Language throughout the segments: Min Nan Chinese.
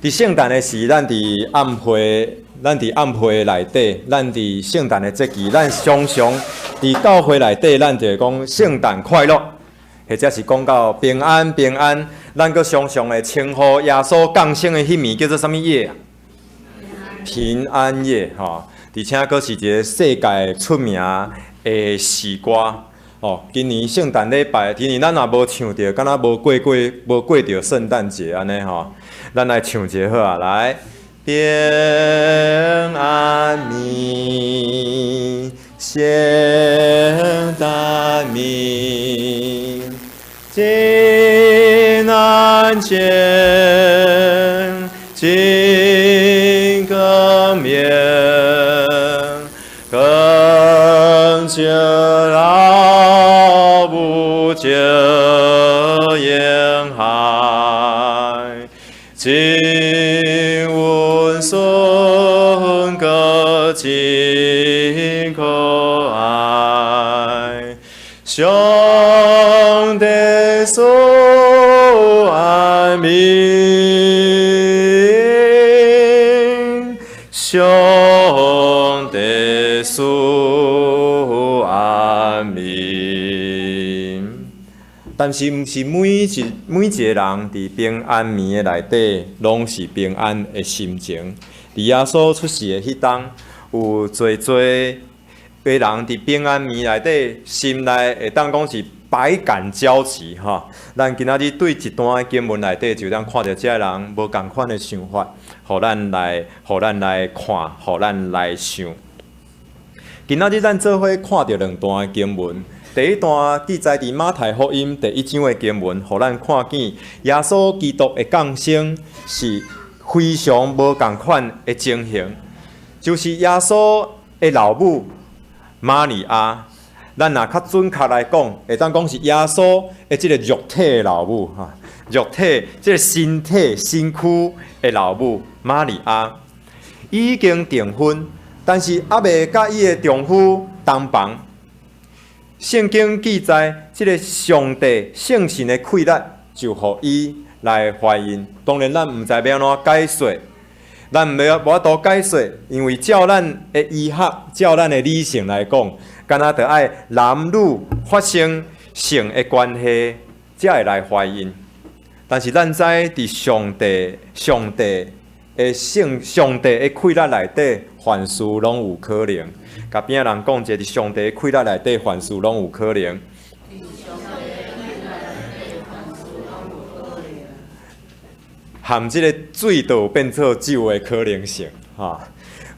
佇聖誕的時，咱佇暗會，咱佇暗會內底，咱佇聖誕的節期，咱常常佇教會內底，咱就會講聖誕快樂，或者是講到平安平安，咱閣常常會稱呼耶穌降生的彼暝叫做啥物夜啊？平安夜，吼！而且閣是一个世界出名的詩歌。哦，今年聖誕禮拜，今年咱也無唱著，敢若無過過無過著聖誕節按呢吼。咱來唱一下好啊，來，平安暝，聖誕暝，真安靜，真光明，光照老母照嬰孩，真溫順閣真可愛，上帝賜安眠，上帝賜安眠。但是，毋是每一個人佇平安暝的內底，攏是平安的心情。佇耶穌出世的彼當，有濟濟的人佇平安暝內底，心內會當講是百感交集吼。咱今仔日對一段的經文內底，就當看著這个人無仝款的想法，予咱來看，予咱來想。今仔日咱做伙看著兩段的經文。第一段記載佇馬太福音第一章的經文，予咱看見耶穌基督的降生是非常無仝款的情形，就是耶穌的老母瑪利亞，咱若較準確來講，會當講是耶穌的這個肉體的老母哈，肉體這個身體身軀的老母瑪利亞，已經訂婚，但是猶未佮伊的丈夫同房。聖經記載，這个上帝聖神的氣力就予伊來懷孕。當然，咱毋知欲按怎解說，咱毋無法度解說，因為照咱的醫學、照咱的理性來講，敢若著愛男女發生性的關係，才會來懷孕。但是咱知佇上帝、上帝的聖、上帝的氣力內底，凡事攏有可能。共邊仔人講者，佇上帝的氣力內底，凡事攏有可能。含這个水都有變做酒的可能性，哈！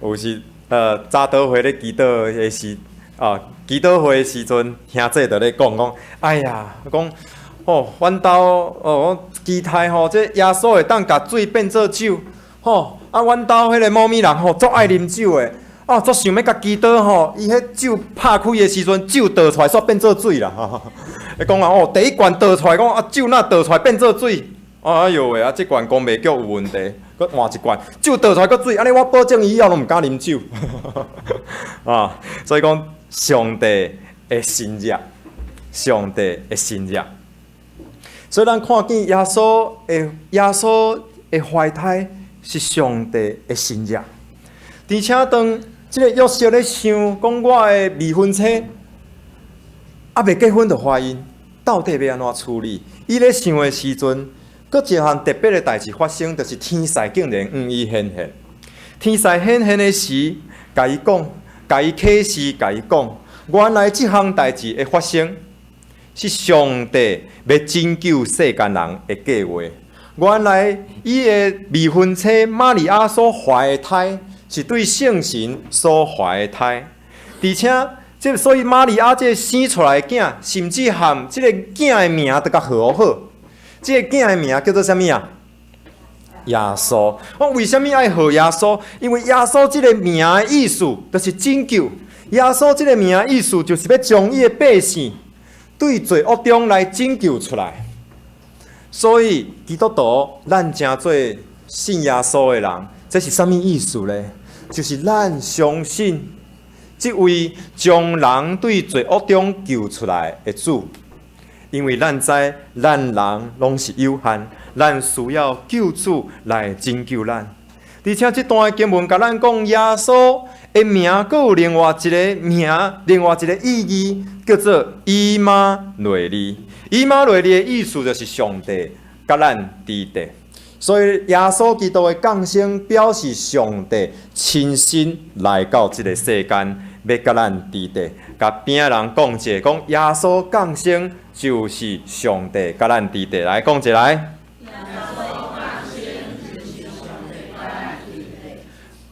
有時，早禱會咧祈禱的時，啊，祈禱會的時陣，兄姊就咧講講，哎呀，講，哦，阮兜，哦，我期待吼，這耶穌會當共水變做酒，吼，啊，阮兜彼个某物人吼，足愛啉酒的。哦，足想欲共祈禱吼，伊彼酒拍開的時陣，酒倒出來，煞變做水啦！伊講啊，哦，第一罐倒出來，講啊，酒若倒出來變做水，哎喲喂啊，這罐講袂腳有問題，閣換一罐，酒倒出來閣水，按呢我保證以後攏毋敢啉酒。啊，所以講上帝的神跡，上帝的神跡。所以咱看見耶穌的懷胎是上帝的神跡，而且當這个約瑟咧想講，我的未婚妻猶未結婚就懷孕，到底欲按怎處理？伊咧想的時陣，閣一項特別的代誌發生，就是天使竟然向伊顯現。天使顯現的時，共伊講，共伊啟示，共伊講，原來這項代誌會發生，是上帝欲拯救世間人的計劃。原來伊的未婚妻瑪利亞所懷的胎，是對聖神所懷的胎，而且這所以瑪利亞這生出來的囝，甚至含這个囝的名都共號好。這个囝的名叫做啥物啊？耶穌。我為啥物愛號耶穌？因為耶穌這个名的意思就是拯救。耶穌這个名的意思就是欲將伊的百姓對罪惡中來拯救出來。所以基督徒咱成做信耶穌的人，這是啥物意思呢？就是咱相信這位將人對罪惡中救出來的主，因為咱知咱人攏是有限，咱需要救主來拯救咱。而且這段經文共咱講，耶穌的名閣有另外一个名，另外一个意義，叫做以馬內利。以馬內利的意思就是上帝佮咱佇佇。所以耶穌基督的降生，表示上帝親身來到這个世間，欲佮咱佇佇。共邊仔人講一下，講耶穌降生就是上帝佮咱佇佇。來講一下來。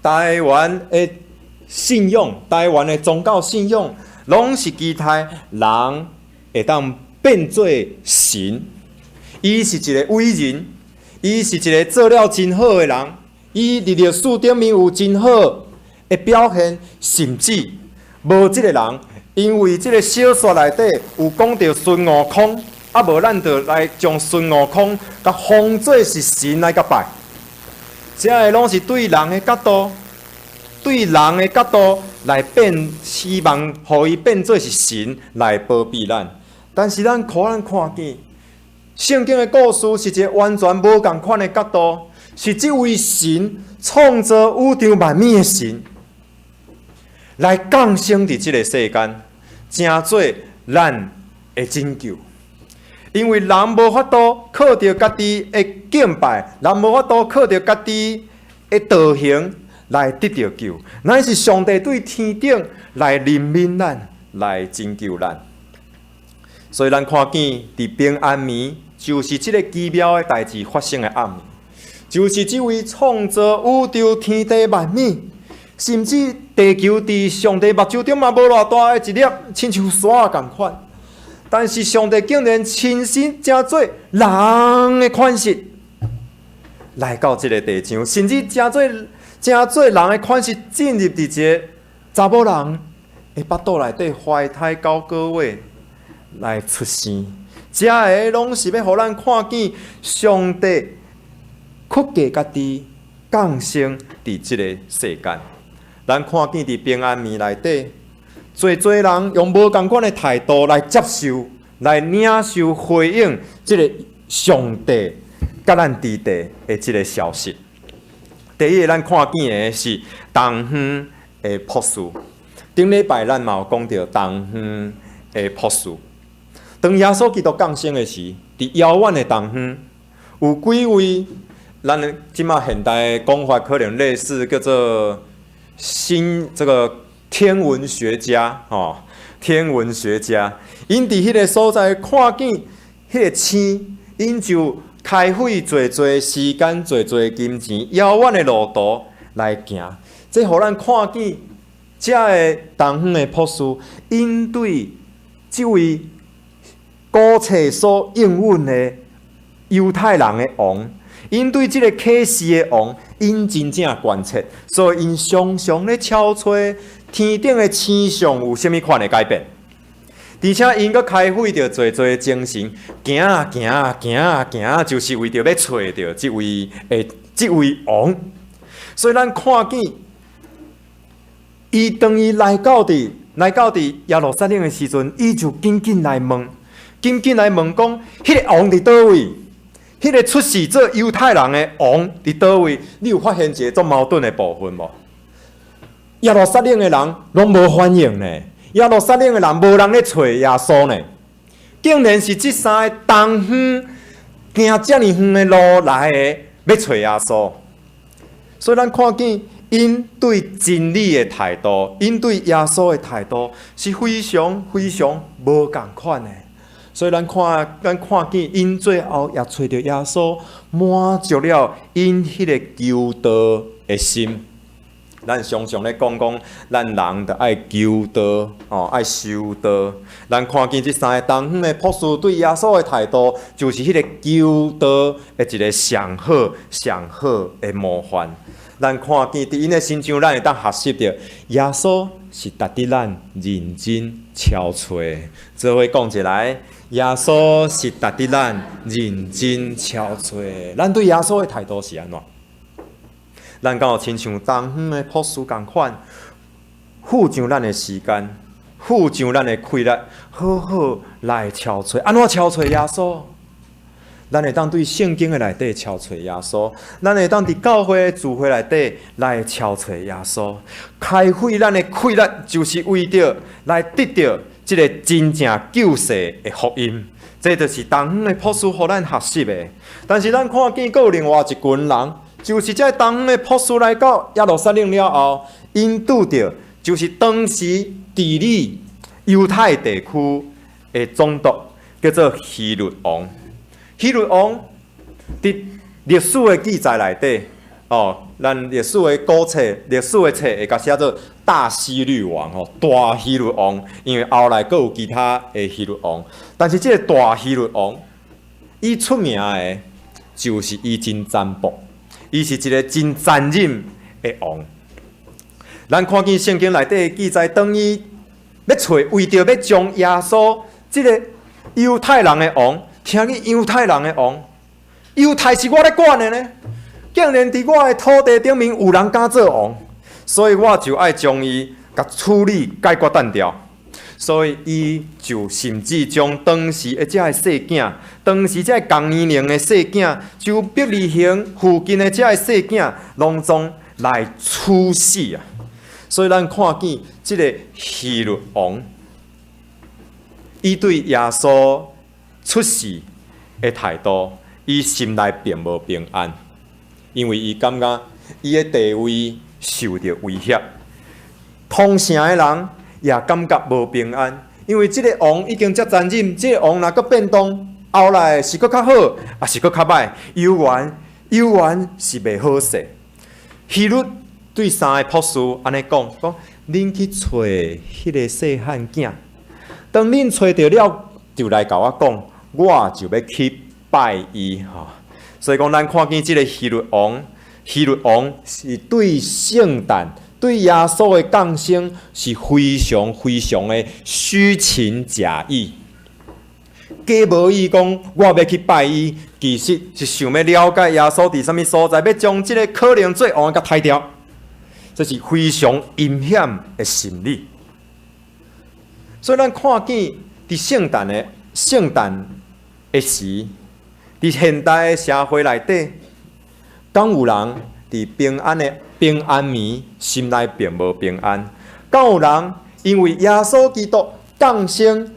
台灣的信仰，台灣的宗教信仰，攏是期待人會當變做神。伊是一个偉人，伊是一个做了真好的人，伊佇歷史頂面有真好的表現，甚至無這个人，因為這个小說內底有講著孫悟空，啊無咱就來將孫悟空共封做是神來共拜。這个攏是對人的角度，對人的角度來變，希望予伊變做是神來保庇咱。但是咱可能看見聖經的故事是一个完全無仝款的角度，是這位神創造宇宙萬物的神來降生佇這个世間，成做咱的拯救。因為人無法度靠著家己的敬拜，人無法度靠著家己的道行來得著救，乃是上帝對天頂來憐憫咱，來拯救咱。所以咱看見佇平安暝，就是這个奇妙的代誌發生的暗暝，就是這位創造宇宙天地萬物，甚至地球佇上帝目睭中嘛無偌大的一粒，親像沙仝款。但是上帝竟然親身成做人的款式來到這个地上，甚至成做人的款式進入佇一个查某人的腹肚內底懷胎九个月來出生。這个攏是欲予咱看見上帝屈低家己降生佇這个世間。咱看見佇平安暝內底，濟濟人用無仝款的態度來接受、來領受、回應這个上帝佮咱佇佇的這个消息。第一个，咱看見的是東方的博士。頂禮拜咱嘛有講著東方的博士。當耶穌基督降生的時，佇遙遠的東方，有幾位咱這馬現代的講法，可能類似叫做新這个天文學家，吼，天文學家，𪜶佇彼个所在看見彼个星，𪜶就開費濟濟時間、濟濟金錢、遙遠的路途來行。這予咱看見，這个東方的博士，𪜶對這位古冊所應允的猶太人的王，𪜶對這个啟示的王，𪜶真正關切，所以𪜶常常咧敲揣天頂的星象有啥物款的改變，而且𪜶閣開費著濟濟精神，行啊行啊行啊行，就是為著欲揣著這位王。所以咱看見，伊當伊來到佇耶路撒冷的時陣，伊就緊緊來問，緊緊來問講，彼个王佇佗位？彼个出世做猶太人的王佇佗位？你有發現一个足矛盾的部分無？耶路撒冷的人攏無反應呢，耶路撒冷的人無人咧揣耶穌呢，竟然是這三个東方行遮爾遠的路來的，欲揣耶穌。所以咱看見𪜶對真理的態度，𪜶對耶穌的態度是非常非常無仝款的。所以咱看見𪜶最後也揣著耶穌，滿足了𪜶彼个求道的心。咱常常咧講講，咱人著愛求道，哦，愛修道。咱看見這三个東方的博士對耶穌的態度，就是彼个求道的一个上好、上好的模範。咱看見佇𪜶的身上，咱會當學習著耶穌是值得咱認真敲揣。做伙講一來，耶穌是值得咱認真敲揣。咱對耶穌的態度是按怎？咱敢有親像東方的博士仝款，付上咱的時間，付上咱的氣力，好好來敲揣。按怎敲揣耶穌？咱會當對聖經的內底撨揣耶穌，咱會當佇教會的聚會內底來撨揣耶穌。開費咱的氣力，就是為著來得著這个真正救世的福音。這就是東方的博士予咱學習的。但是咱看見閣有另外一群人，就是這東方的博士來到耶路撒冷了後，𪜶拄著就是當時治理猶太地區的總督，叫做希律王。希律王佇歷史的記載內底，哦，咱歷史的古冊、歷史的冊會共寫做大希律王，吼，大希律王，因為後來閣有其他的希律王，但是這个大希律王，伊出名的，就是伊真殘暴，伊是一个真殘忍的王。咱看見聖經內底的記載，當伊欲揣，為著欲將耶穌這个猶太人的王。聽見猶太人的王，猶太是我咧管的呢，竟然佇我的土地頂面有人敢做王，所以我就愛將伊共處理解決單掉。所以伊就甚至將當時的這个細囝，當時這个仝年齡的細囝，就伯利恆附近的這个細囝，攏總來處死啊！所以咱看見這个希律王，伊對耶穌出世的態度，伊心內並無平安，因為伊感覺伊的地位受著威脅。同城的人也感覺無平安，因為這个王已經遮殘忍，這个王若閣變動，後來是閣較好，抑是閣較歹？猶原猶原是袂好勢。希律對三个博士按呢講：講恁去揣彼个細漢囝，當恁揣著了，就來共我講，我就欲去拜伊吼。所以講，咱看見這个希律王，希律王是對聖誕、對耶穌的降生是非常非常的虛情假意。假無意講我欲去拜伊，其實是想欲了解耶穌佇啥物所在，欲將這个可能做王的共刣掉。這是非常陰險的心理。所以咱看見佇聖誕的時，佇現代的社會內底，敢有人佇平安的平安暝心內並無平安？敢有人因為耶穌基督降生，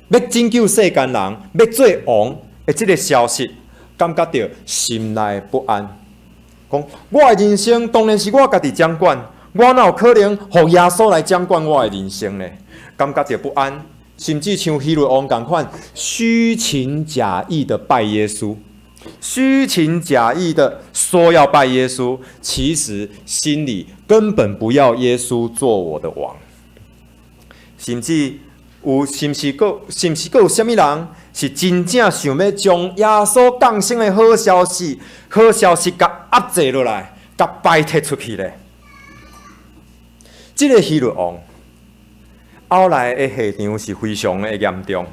欲拯救世間人，欲做王的這个消息，感覺著心內不安？講我的人生當然是我家己掌管，我哪有可能予耶穌來掌管我的人生呢？感覺著不安，甚至像希律王仝款，虛情假意的拜耶穌，虛情假意的說要拜耶穌，其實心裡根本不要耶穌做我的王。甚至有，是毋是閣有啥物人是真正想欲將耶穌降生的好消息共壓制落來，共排斥出去咧？這个希律王後來的下場是非常的嚴重。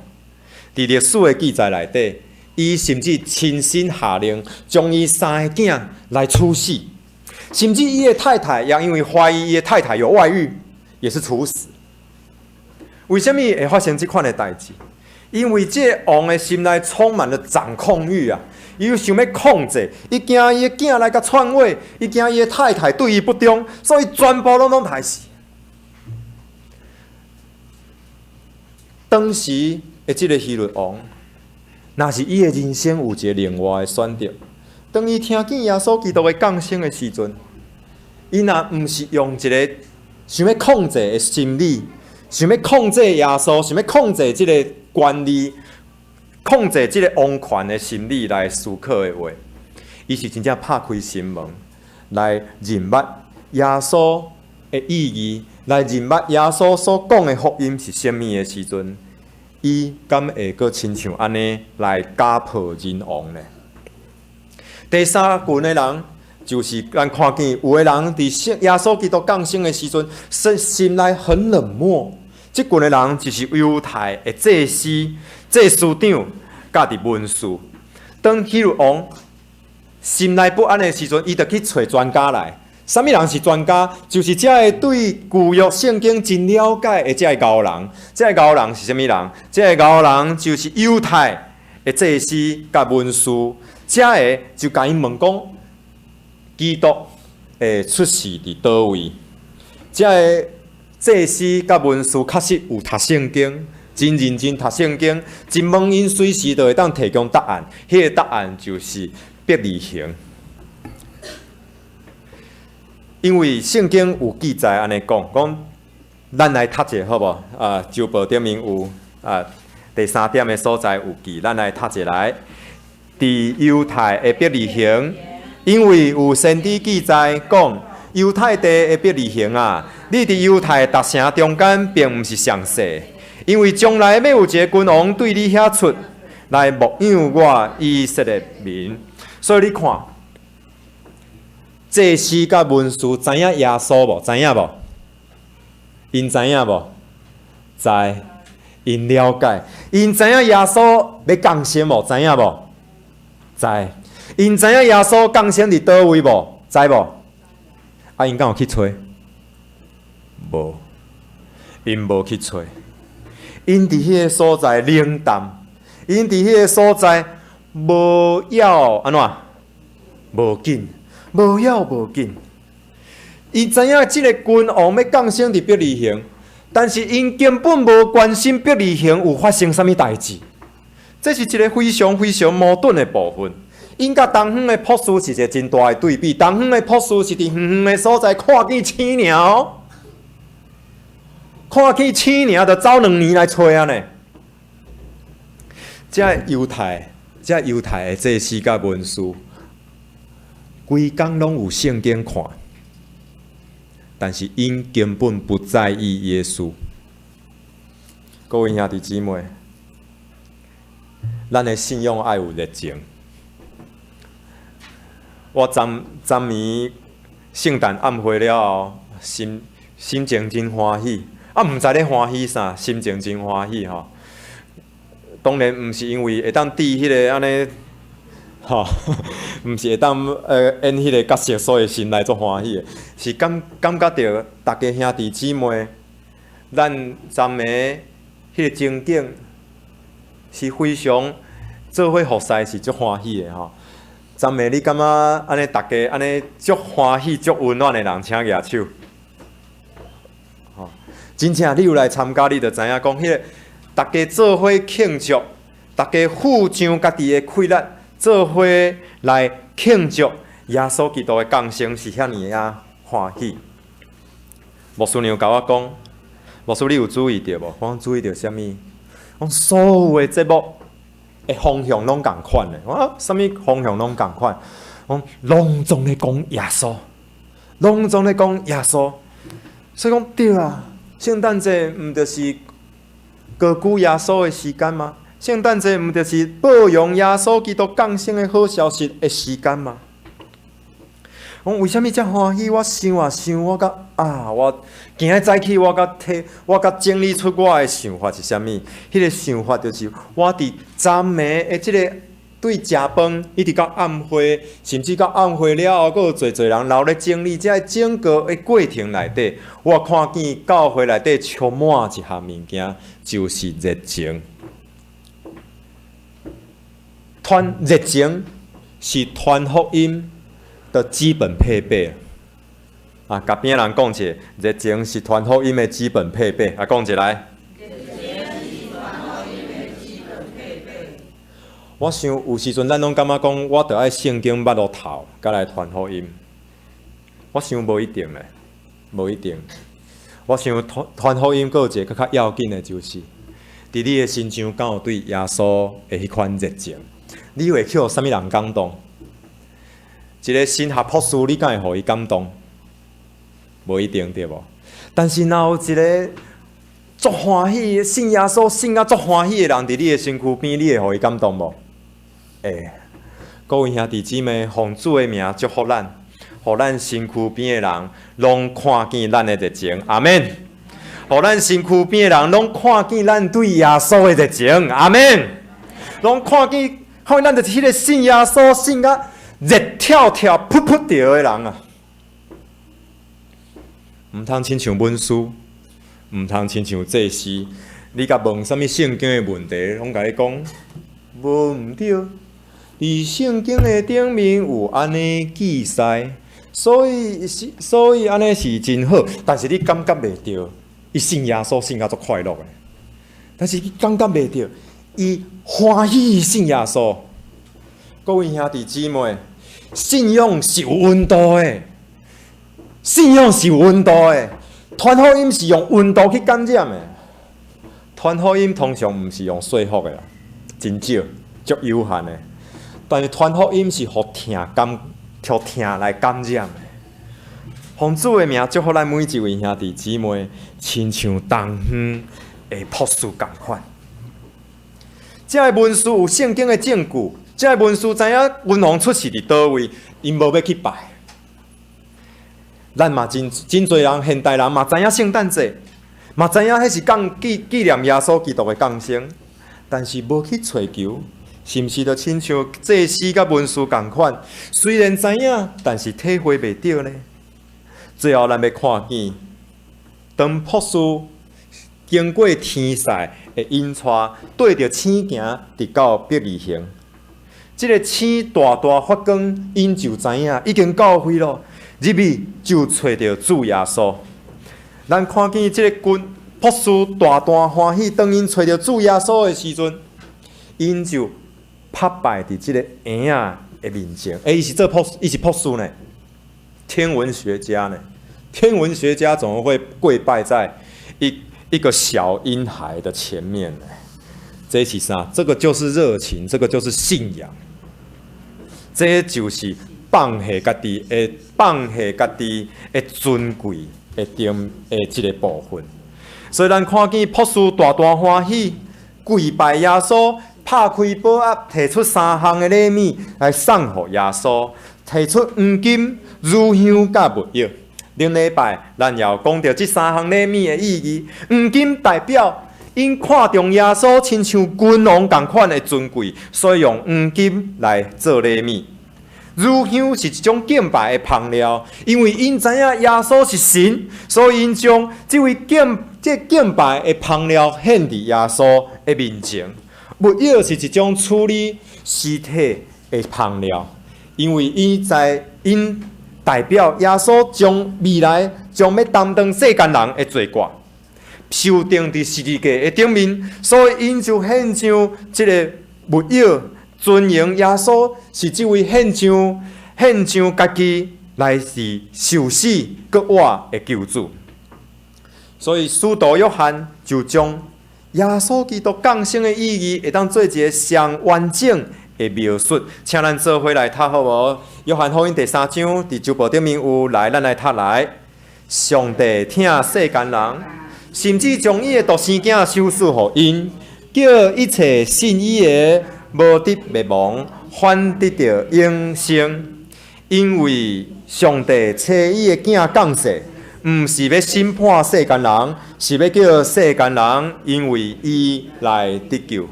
佇歷史的記載內底，伊甚至親身下令將伊三个囝來處死，甚至伊的太太也因為懷疑伊的太太有外遇，也是處死。為啥物會發生這款的代誌？因為這个王的心內充滿了掌控欲啊，伊有想欲控制，伊驚伊的囝來共篡位，伊驚伊的太太對伊不忠，所以全部攏總刣死。當時的這个希律王，若是伊的人生有一个另外的選擇，當伊聽見耶穌基督的降生的時陣，伊若毋是用一个想欲控制的心理，想欲控制耶穌，想欲控制這个權力，控制這个王權的心理來思考的話，伊是真正拍開心門來認捌耶穌的意義，來認捌耶穌所講的福音是啥物的時陣，伊敢會閣親像按呢來家破人亡呢？第三群的人，就是咱看見有的人佇耶穌基督降生的時陣，心內很冷漠。這群的人就是猶太的祭司、祭司長，佮佇文士。當希律王心內不安的時陣，伊就去揣專家來。啥物人是專家？就是這个對舊約聖經真了解的這个賢人。這个賢人是啥物人？這个賢人就是猶太的祭司佮文士，遮个就共𪜶問講，基督會出世佇佗位？遮个祭司佮文士確實有讀聖經，真認真讀聖經，一問𪜶隨時就會當提供答案。彼個答案就是伯利恆，因為聖經有記載按呢講，講咱來讀者好無？啊，周報頂面有啊，第三點的所在有記，咱來讀一來。佇猶太的伯利恆，因為有先知記載講，猶太地的伯利恆啊，你佇猶太逐城中間並毋是上細，因為將來欲有一个君王對你遐出來牧養我以色列民。所以你看，祭司佮文士知影耶穌無？知影無？𪜶知影無？知，𪜶了解，𪜶知影耶穌欲降生無？知影無？知，𪜶知影耶穌降生佇佗位無？知無？啊，𪜶敢有去揣？無，𪜶無去揣。𪜶佇彼个所在冷淡，𪜶佇彼个所在無要按怎？無緊，無要無緊。𪜶知影這个君王欲降生佇伯利恆，但是𪜶根本無關心伯利恆有發生啥物代誌。這是一个非常非常矛盾的部分。𪜶佮東方的博士是一个真大的對比。東方的博士是佇遠遠的所在看見星爾，看見星爾就走2年來揣啊呢。這猶太，這猶太的祭司佮文士，規工攏有聖經看，但是𪜶根本不在意耶穌。各位兄弟姊妹，咱的信仰愛有熱情。我昨昨暝聖誕暗會了後，心情真歡喜，啊，毋知咧歡喜啥，心情真歡喜吼。當然毋是因為會當佇彼个按呢，吼，毋是會當演彼个角色，所以心內足歡喜的，是感覺著逐家兄弟姊妹，咱昨暝彼个情景是非常做伙服侍是足歡喜的吼。昨暝你感覺按呢，逐家按呢足歡喜、足溫暖的人，請舉手。吼，真正你有來參加，你就知影講，彼个逐家做伙慶祝，逐家付上家己的氣力，做伙來慶祝耶穌基督的降生，是遐爾仔歡喜。牧師娘共我講，牧師你有注意著無？我講注意著啥物？講所有的節目的方向攏仝款的。我講啥物方向攏仝款？講攏總咧講耶穌，攏總咧講耶穌。所以講對啊，聖誕節毋就是高舉耶穌的時間嗎？聖誕節毋就是報揚耶穌基督降生的好消息的時間嗎？講為啥物遮歡喜？我想啊想，我佮啊，我今仔早起我佮提，我佮整理出我的想法是啥物？彼个想法就是我佇昨暝的這个對食飯，一直到暗會，甚至到暗會了後，閣有濟濟人留咧整理，這个整個的過程內底，我看見教會內底充滿一項物件，就是熱情。傳熱情是傳福音的基本配備啊！共邊仔人講者，熱情是傳福音的基本配備。啊，講一來。熱情是傳福音的基本配備。我想有時陣咱攏感覺講，我著愛聖經捌落透，才來傳福音。我想無一定咧，無一定。我想傳傳福音，閣有一个閣較要緊的，就是佇你的身上敢有對耶穌的彼款熱情。你會去予啥物人感動？一个神學博士，你敢會予伊感動？無一定對無？但是若有一个足歡喜，信耶穌信甲足歡喜的人，佇你的身軀邊，你會予伊感動無？會。各位兄弟姊妹，奉主的名祝福咱，予咱身軀邊的人攏看見咱的熱情，阿們。予咱身軀邊的人攏看見咱對耶穌的熱情，阿們。攏看見，看見咱就是彼个信耶穌信甲熱跳跳、噗噗著的人啊！毋通親像文士，毋通親像祭司。你共問啥物聖經的問題，攏共你講。無毋對，佇聖經的頂面有按呢記載，所以按呢是真好。但是你感覺袂著，伊信耶穌信甲足快樂的，但是你感覺袂著，伊歡喜信耶穌。各位兄弟姊妹，信仰是有溫度的，信仰是有溫度的。傳福音是用溫度去感染的，傳福音通常毋是用說服的啦，真少，足有限的。但是傳福音是予疼感，予疼來感染的。奉主的名祝福咱每一位兄弟姊妹，親像東方的博士仝款。這个文士有聖經的證據，這个文士知影君王出世佇佗位，𪜶無欲去拜。咱嘛真真濟人，現代人嘛知影聖誕節，嘛知影彼是降紀念耶穌基督的降生，但是無去揣求，是毋是就親像祭司佮文士仝款？雖然知影，但是體會袂著呢。最後，咱欲看見，當博士經過天使的引帶，綴著星行直到伯利恆。這个星大大發光，𪜶就知影已經到位囉。入去就揣著主耶穌。咱看見這个君博士大大歡喜，當𪜶揣著主耶穌的時陣，𪜶就拍拜佇這个嬰仔的面前。欸，伊是做博士，伊是博士呢，天文學家呢。天文學家怎麼會跪拜在一個小嬰孩的前面呢？這是啥？這個就是熱情，這個就是信仰，這就是放下家己的放下家己的尊貴的頂的這个部分。所以咱看見博士大大歡喜，跪拜耶穌，拍開寶盒，提出三項的禮物來送予耶穌，提出黃金、乳香佮沒藥。頂禮拜咱也有講著這三項禮物的意義。黃金代表𪜶看重耶穌，親像君王仝款的尊貴，所以用黃金來做禮物。乳香是一種敬拜的香料，因為𪜶知影耶穌是神，所以𪜶將這位敬這敬拜的香料獻佇耶穌的面前。沒藥是一種處理屍體的香料，因為伊在𪜶代表耶穌將未來將欲擔當世間人的罪過，受釘佇十字架的頂面，所以𪜶就獻上這个沒藥，尊榮耶穌是這位獻上家己來是受死閣活的救主。所以使徒約翰就將耶穌基督降生的意義，會當做一个上完整的描述。請咱做伙來讀好無？約翰福音第三章，佇周報頂面有來，咱來讀來。上帝疼世間人，甚至將伊的獨生囝賞賜予𪜶，叫一切信伊的，無得滅亡，反得著永生。因為上帝差伊的囝降世，毋是欲審判世間人，是欲叫世間人因為伊來得救。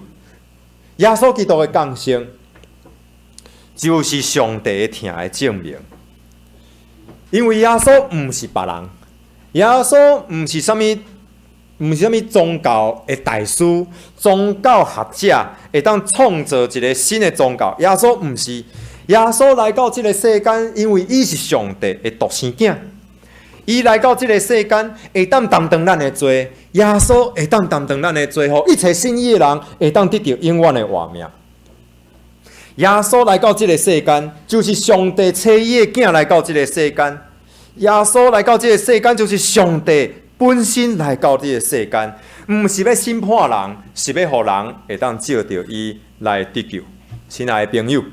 耶穌基督的降生，就是上帝疼的證明。因為耶穌毋是別人，耶穌毋是啥物宗教的大師、宗教學者，會當創造一个新的宗教。耶穌毋是，耶穌來到這个世間，因為伊是上帝的獨生囝。伊來到這个世間，會當擔當咱的罪。耶穌會當擔當咱的罪，予一切信伊的人會當得著永遠的活命。耶穌來到這个世間，就是上帝差伊的囝來到這个世間。耶穌來到這个世間，就是上帝本身來到這个世間，毋是欲審判人，是欲予人會當藉著伊來得救。親愛的朋友，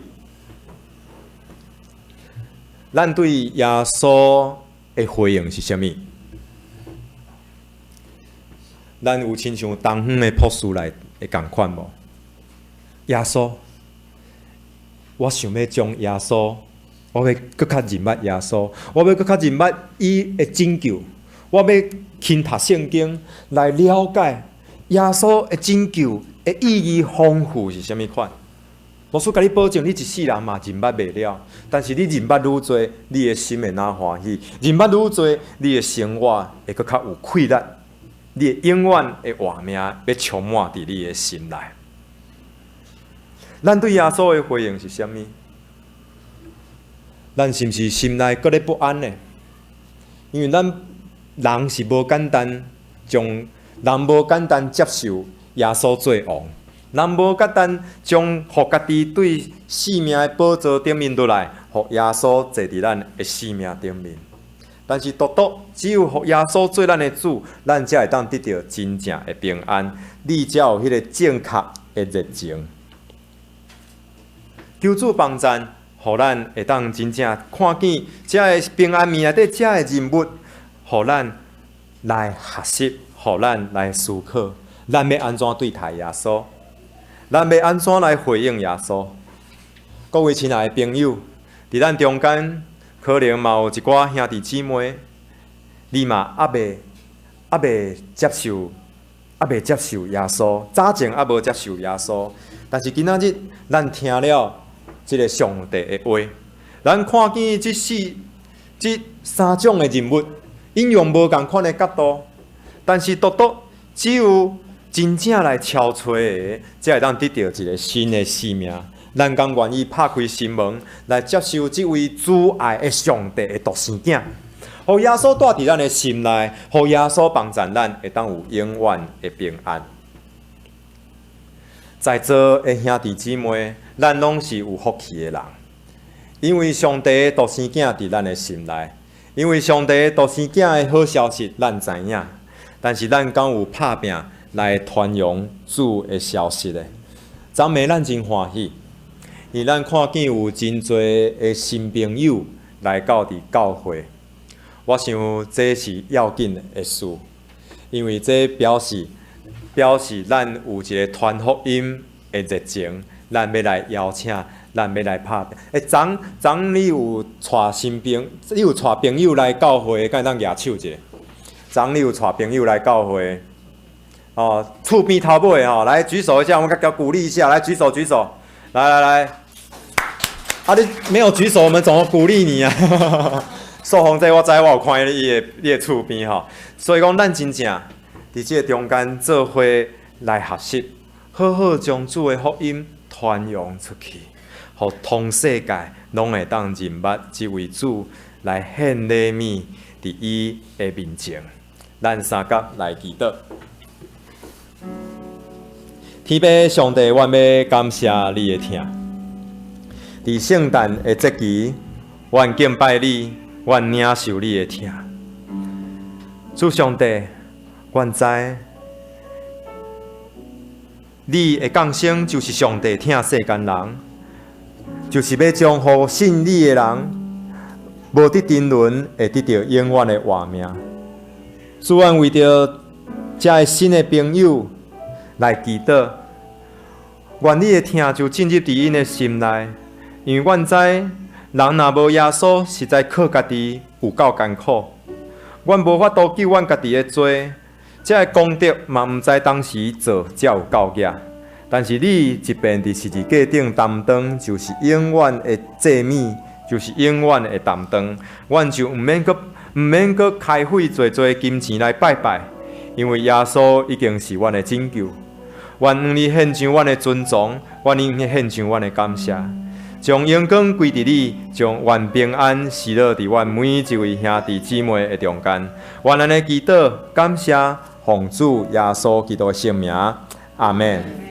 咱對耶穌的回應是啥物？咱有親像東方的博士來的仝款無？耶穌，我想欲將耶穌，我欲閣較認捌耶穌，我欲閣較認捌伊的拯救，我欲勤讀聖經來了解耶穌的拯救的意義豐富是啥物款。牧師共你保證，你一世人嘛認捌袂了，但是你認捌愈濟，你的心會哪歡喜；認捌愈濟，你的生活會閣較有氣力，你會永遠的活命欲充滿佇你的心內。咱對耶穌的回應是啥物？咱是毋是心內閣咧不安呢？因為咱人是無簡單，將人無簡單接受耶穌做王，人無簡單將予家己對生命的寶座頂面落來，予耶穌坐佇咱的生命頂面。但是獨獨只有予耶穌做咱的主，咱才會當得著真正的平安，你才有彼個正確的熱情。求主幫贊，予咱會當真正看見這个平安暝內底這个人物，予咱來學習，予咱來思考，咱欲按怎對待耶穌？咱欲按怎來回應耶穌？各位親愛的朋友，佇咱中間可能嘛有一寡兄弟姊妹，你嘛猶未接受，猶未接受耶穌，早前猶無接受耶穌，但是今仔日咱聽了這个上帝的話，咱看見這四、這三種的人物，𪜶用無仝款的角度，但是獨獨只有真正來敲揣的，才會當得著一个新的生命。咱敢願意拍開心門來接受這位慈愛的上帝的獨生囝，予耶穌蹛佇咱的心內，予耶穌幫贊咱，會當有永遠的平安。在座的兄弟姊妹，咱攏是有福氣的人，因為上帝的獨生囝佇咱的心內，因為上帝的獨生囝的好消息，咱知影。但是咱敢有拍拚來傳揚主的消息的？昨暝咱真歡喜，因為咱看見有真濟的新朋友來到佇教會。我想這是要緊的事，因為這表示咱有一个傳福音的熱情，咱欲來邀請，咱欲來拍拚。欸，昨昨你有帶新朋，你有帶朋友來教會，敢會當舉手一下？昨你有帶朋友來教會？哦，厝邊頭尾吼，來舉手一下，我們共鼓勵一下，來舉手舉手，來來來，啊你沒有舉手，我們怎麼鼓勵你啊？素紅這我知，我有看你的厝邊吼，所以講咱真正佇這个中間做伙來學習，好好將主的福音傳揚出去，予通世界攏會當認捌這位主來獻禮物佇伊的面前。咱三甲來祈禱。天父上帝，阮欲感謝你的疼。佇聖誕的節期，阮敬拜你，阮領受你的疼。主上帝，阮知你的降生就是上帝疼世間人，就是欲將予信你的人，無得沉淪，會得著永遠的活命。主，阮為著這个新的朋友來祈禱，願你的疼就進入佇𪜶的心內，因為阮知人若無耶穌，實在靠家己有夠艱苦。阮無法度救阮家己的罪，這个功德嘛毋知當時做才有夠額。但是你一遍佇十字架頂擔當，就是永遠的祭物，就是永遠的擔當。阮就毋免閣開費濟濟金錢來拜拜，因為耶穌已經是阮的拯救。願你獻上阮的尊崇，願你獻上阮的感謝，將榮光歸佇你，將願平安喜樂佇阮每一位兄弟姊妹的中間。願按呢祈禱，感謝奉主耶穌基督的聖名，阿們。